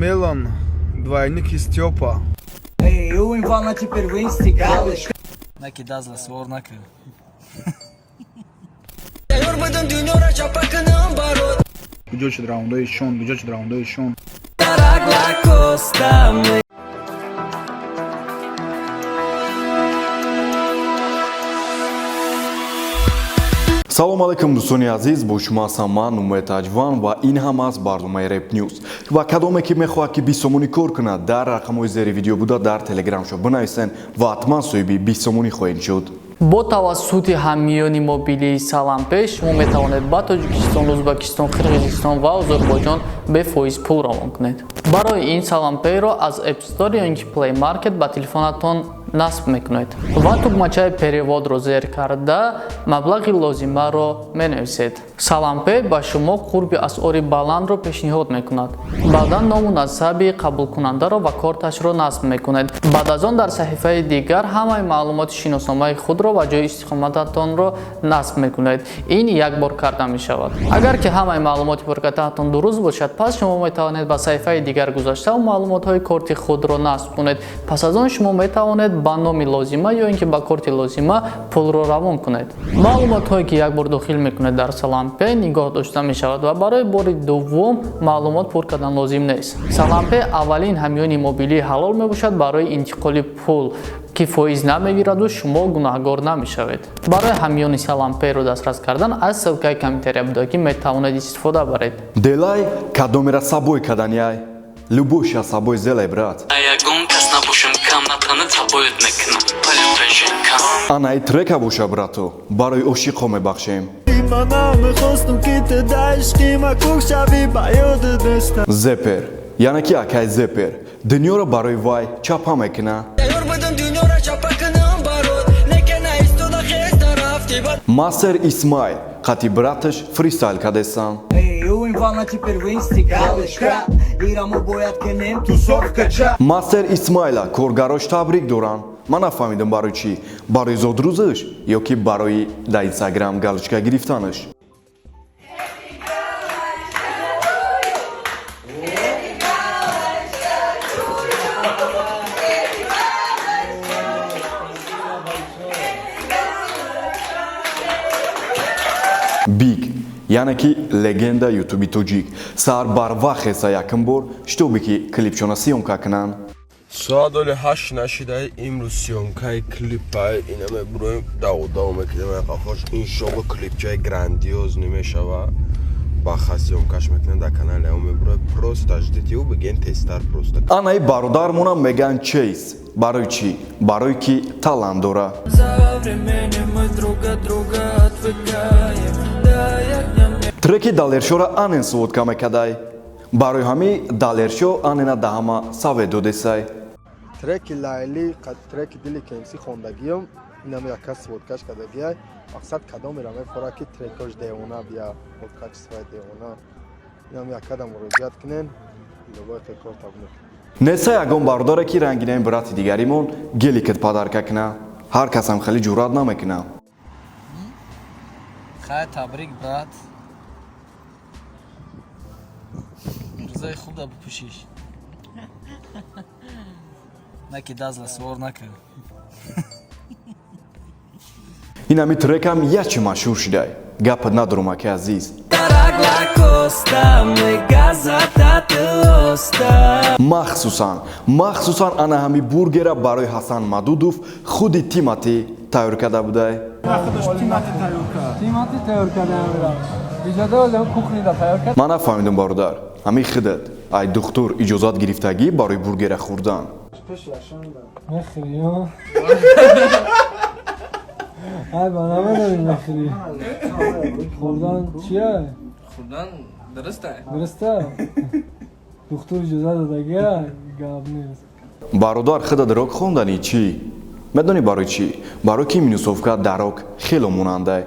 Мелон, двойники Степа. Эй, у Ивана теперь в инсте галочка. Наки дазла свор накрыл. Куҷо шуд раундҳои шон, куҷо шуд раундҳои шон? Салом алайкум, дӯстони азиз, бо шумо ҳастам ман, Умед Таҷван, ва ин ҳам аст барномаи Реп Нюз. Ва кадоме ки мехоҳад, ки 20 сомонӣ кор кунад, дар рақамҳои зери видео буда дар телеграмшо бинависен ва ҳатман соҳиби 20 сомонӣ хоҳед шуд. Бо тавассути ҳамёни мобилии Салампе шумо метавонед ба Тоҷикистон, Ӯзбекистон, Қирғизистон ва Озарбойҷон бефоиз пул равон кунед. Барои ин Салампейро аз App Store ё ин ки Play Market ба телефонатон насб мекунед ва тугмачаи перевод ро зер карда, маблағи лозимаро менависед. Салампей ба шумо қурби асъори баландро пешниҳод мекунад. Баъдан ному насаби қабулкунандаро ва корташро насб мекунед. Баъд аз он дар саҳифаи дигар ҳамаи маълумоти шиносномаи худро ва ҷои истиқомататонро насб мекунед. Ин як бор карда мешавад. Агар ки ҳамаи маълумоти пуркатаатон дуруст бошад, пас шумо метавонед ба саҳифаи дигар гузашта маълумотҳои корти худро насб кунед. Пас аз он шумо метавонед ба номи лозима ё ин ки ба корти лозима пулро равон кунед. Маълумотҳое, ки як бор дохил мекунед, дар Салампе нигоҳ дошта мешавад ва барои бори дуввум маълумот пур кардан лозим нест. Салампе аввалин ҳамёни мобилии ҳалол мебошад барои интиқоли пул, ки фоиз намегираду шумо гунаҳгор намешавед. Барои ҳамёни Салампейро дастрас кардан аз ссылка и комментария буда, ки метавонед истифода баред. Делай кадомера сабой каданяй, любой ша сабой зелай, брат. Ягон кас набошам кам, натана табоют мекунам полюта женкам. Анаи трека боша, брато, барои ошиқҳо мебахшем. Мехостум, ки ту да ишқи ма кук шавӣ, ба ёдат нестам. Зепер, яъне ки акай Зепер дунёро барои вай чапа мекуна. Мастер Исмаил қати браташ фристайл кадесан. Эй, у Ивана теперь в инсте галочка. Ира мо бояд кунем тусовка ча. Мастер Исмаила коргарош табрик доранд. Ман нафаҳмидам, барои чӣ: барои зодрӯзаш ё ки барои дар Инстаграм галочка гирифтанаш. Биг, яъне ки легенда ютуби тоҷик, саҳар барвақт хеса якум бор, шитобе ки клипчона съёмка кунанд. Соат оли 8 нашидаи, имрӯз съёмка и клипай ина мебуроем, давдав мекунем қафош. Иншолло, клипчаи грандиозный мешава. Баха съёмка ш мекунем, дар канали ао мебуроем. Просто ждите, ю бигем тезтар просто. Анаи бародармонам меган Чейз. Барои чӣ? Барои ки талант дора. Треки Далершоро анен сводка мекадай, барои ҳами Далершо анена даҳама саве додесай. Треки Лайли, треки Дили Кемси хондагиём, инам яка сводка ш кардагиай. Мақсад, кадомера мефора, ки трекош девона бия, бо качество и девона, инам якада муроҷиат кунен, иловаи кор табнук. Неса ягон бародаре, ки рангинаи брати дигаримон геликат подарка куна. Ҳар касам хеле ҷуръат намекуна. Хай, табрик, брат. Рӯзои хуб да бипӯшиш. Наки дазла свор накун. Ин ҳами трекам ячи машҳур шудай, гапат надорум, аки азиз. Махсусан ана ҳами бургера барои Ҳасан Мадудов худи Тимати тайёр карда будай. Тимати тайёр карда. Иҷоза кухня да тайёр кард. Ман нафаҳмидам, бародар, ҳамин худат ай духтур иҷозат гирифтагӣ барои бургера хӯрдан? Мехӯри, ё? Ай, ба намедонӣ, мехӯри. Хӯрдан чия? Хӯрдан дуруста. Дуруста? Духтур иҷоза додагия, гап нест. Бародар, худат рок хондани чӣ медонӣ? Барои чӣ? Барои ки минусовка дар рок хело монандай.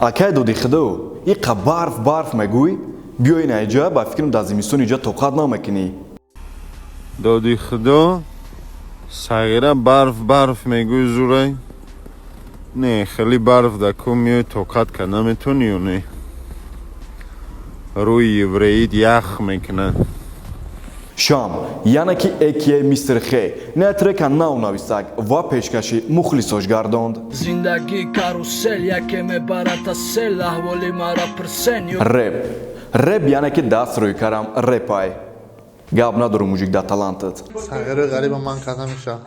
Акай доди худо, иқа барф барф мегӯй, биё ин айҷа, ба фикрам, дар зимистон иҷа тоқат намекунӣ. Доди худо, сағира барф барф мегӯй, зурай не, хеле барф да ку миёй, тоқат ка наметонӣ ё не? Рӯи евреит ях мекунад. Шам, яъне ки ака Мистер Хе не трека нав нависак ва пешкаши мухлисош гардонд. Зиндагӣ карусел, яке мебарад асел, аҳволи мара пирсен. Реп, реп, яъне ки даст рӯй карам репай. Гап надору, мужик, да талантат. Сағири ғариба ман карда мешавад.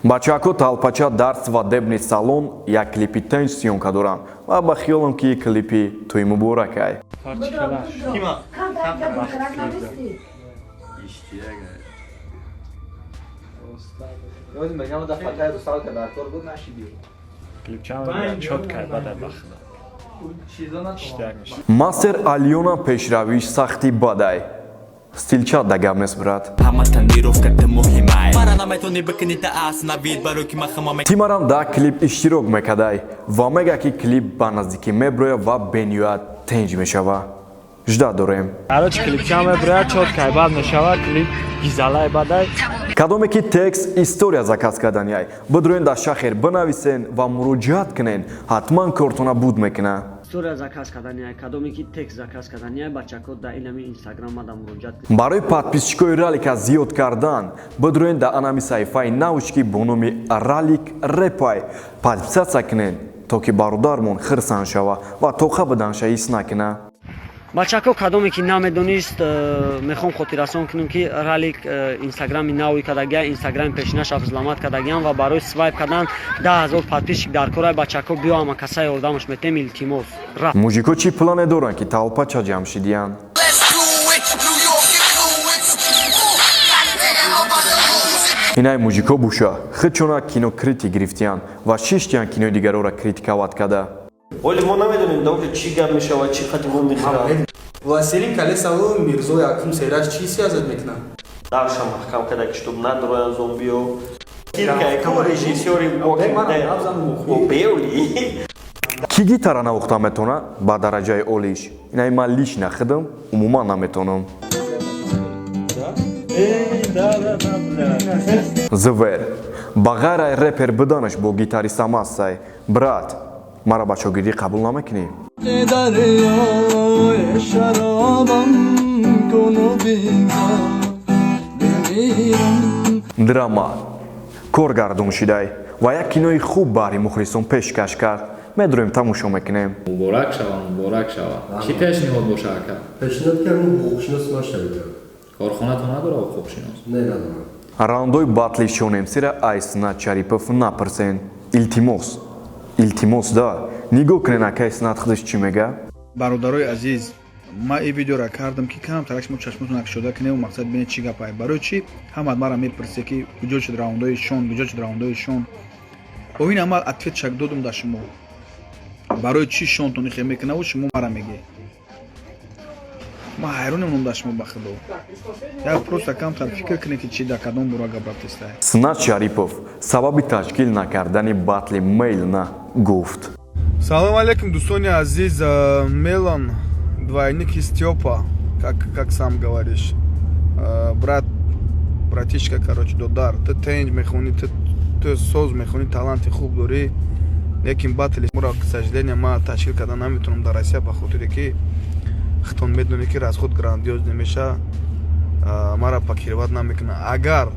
Бачако, Талпача дар свадебный салон як клипи тенч съёмка дорам ва ба хиёлам, ки клипи тӯи муборакай. Мастер Алёна пешравиш сахти бадай. Стилча да гап нест, брат. Тимарам да клип иштирок мекардай ва мега, ки клип ба наздикӣ меброяд ва бениҳоят тенҷ мешава. Жда дорем. Короче, клипча меброяд, чёткай бад мешава, клип гизалай бадай. Кадоме ки текст, история заказ карданиай, бидроен дар шахер бинависен ва муроҷиат кунен, ҳатман кортона буд мекуна. История заказ кардания, кадоме ки текст заказ кардания, бачако, да инами инстаграм мада муроҷиат. Барои подписчикои Ралика зиёд кардан бидроен дар анами саҳифаи навш, ки бо номи Ралик Репай, подписаться кунен, то ки бародармон хирсан шава ва тоқа биданша ҳис накуна. Бачако, кадоме ки намедонист, мехоҳам хотиррасон кунам, ки Ралик инстаграми нави кардагия, инстаграми пешинаша взломать кардагиам ва барои свайп кардан 10 000 подписчик дар корай. Бачако, биё, ама каса ёрдамаш метем, илтимос. Мужико чӣ плане доранд, ки талпача ҷамъ шидиянд? Инай мужико буша худчона кинокритик гирифтиянд ва шиштиянд, кинои дигарора критиковать карда. Оли мо намедонем, даоҷа чӣ гап мешавад, чӣ қати мо мехӯрад. Властелин колесаву Мирзо якум сераш чӣ сиёсат мекунад? Дарша маҳкам карда, ки чтоб надроян зомбиё. Кирка яко режиссёри Беули. Кӣ гитара навохта метавона ба дараҷаи олиш? Инай ман лично худам умуман наметавонам. Звер ба ғайр ай репер буданаш бо гитаристам ҳастай. Брат, мара ба шогирдӣ қабул намекунӣ? Дарёи шаробам куну бигзор бимирам. Драма коргардон шидай ва як кинои хуб баҳри мухлисон пешкаш кард. Медроем, тамошо мекунем. Муборак шава, муборак шава. Чӣ пешниҳод боша, ака? Пешниҳод кардам, ҳуқуқшинос ма шавидам. Корхонатон надора ҳуқуқшинос? Не, надорам. Раундои батли Шонемсира ай Снат Шарипов напурсен, илтимос, илтимос. Да нигоҳ кунен, акай Снат худаш чӣ мега. Бародарои азиз, ман ин видеоро кардам, ки камтарак шумо чашмотон кушода кунем, мақсад бинед чӣ гапае. Барои чӣ ҳамад мара мепурсе, ки куҷо шуд раундои Шон, куҷо шуд раундои Шон? Бо ин амал ответчак додум да шумо. Барои чӣ Шонтон ихе мекунаву шумо мара мегӯед? Ман ҳайронем ном да шумо, ба худо. Як просто камтар фикр кунед, ки чӣ да кадом бура гап рафтестай. Снат Шарипов сабаби ташкил накардани батли Мейлна гуфт. Салом алейкум, дӯстони азиз. Мелон, двойник из Степа, как сам говоришь. Брат, братишка, короче, додар, ты тенҷ мехонӣ, ты соз мехонӣ, таланти хуб дорӣ, лекин батли мура, к сожалению, ма ташкил карда наметавонам дар Россия, ба хотире ки худтон медонед, ки расход грандиоз намеша, мара покрывать намекунад. Агар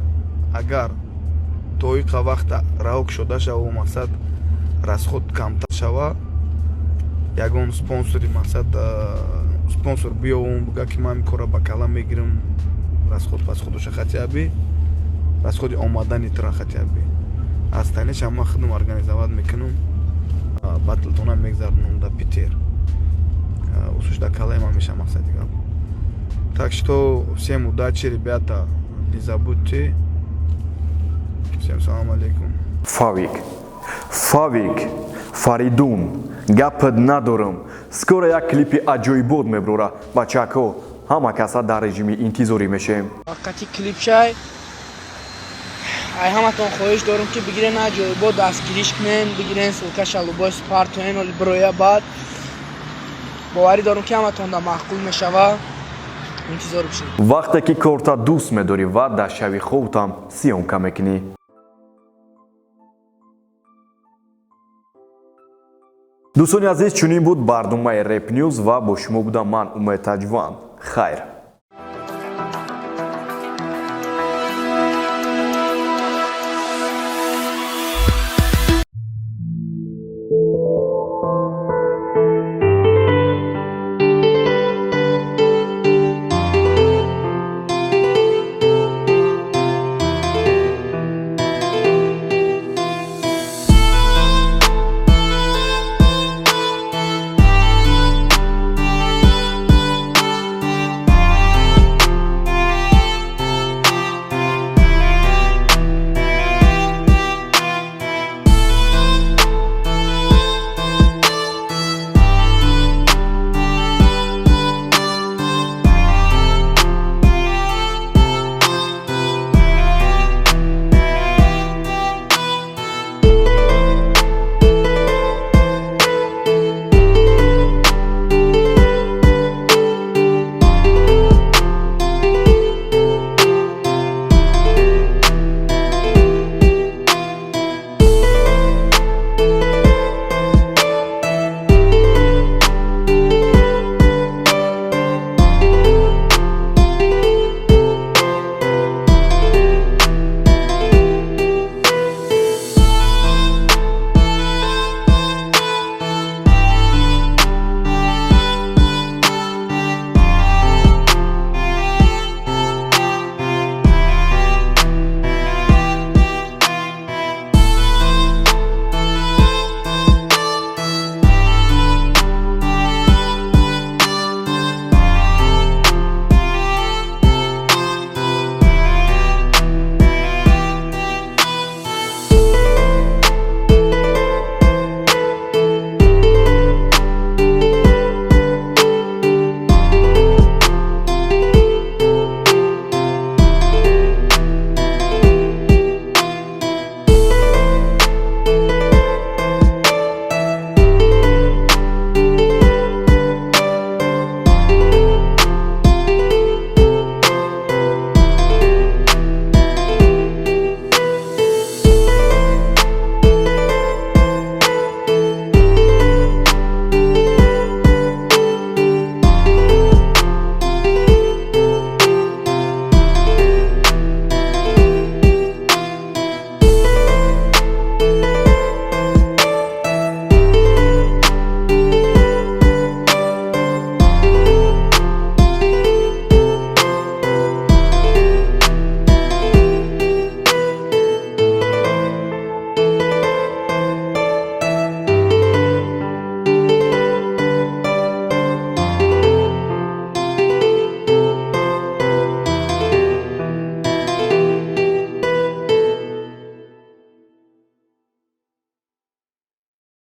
то иқа вақт раҳо кушода шава, мақсад, расход камтар шава, ягон спонсори, мақсад, спонсор биёвум, буга, ки ман кора ба кала мегирам, расход пасходоша хотя бы, расходи омадани тура хотя бы аз танеша ман худам организовать мекунам, батлтона мегзаронам да Питер, усуш да калаи ман меша, мақсади гап. Так что всем удачи, ребята, не забудьте. Всем салам алейкум. Фавик, Фавик, Фаридун, гапат надорам. Скоро як клипи аҷоибот меброра. Бачако, ҳама каса дар режими интизорӣ мешем. Вақти клипшай, ай ҳаматон хоҳиш дорум, ки бигирен, аҷоибот дастгириш кунен, бигирен, ссылкаша лубой партоен, оли броя. Баъд боварӣ дорум, ки ҳаматон да маъқул мешава. Интизор бишед. Вақте ки корта дӯст медорӣ ва дар шави хобтам съёмка мекунӣ. Дӯстони азиз, чунин буд барномаи Реп Нюз ва бо шумо будам ман, Умед Таҷван. Хайр.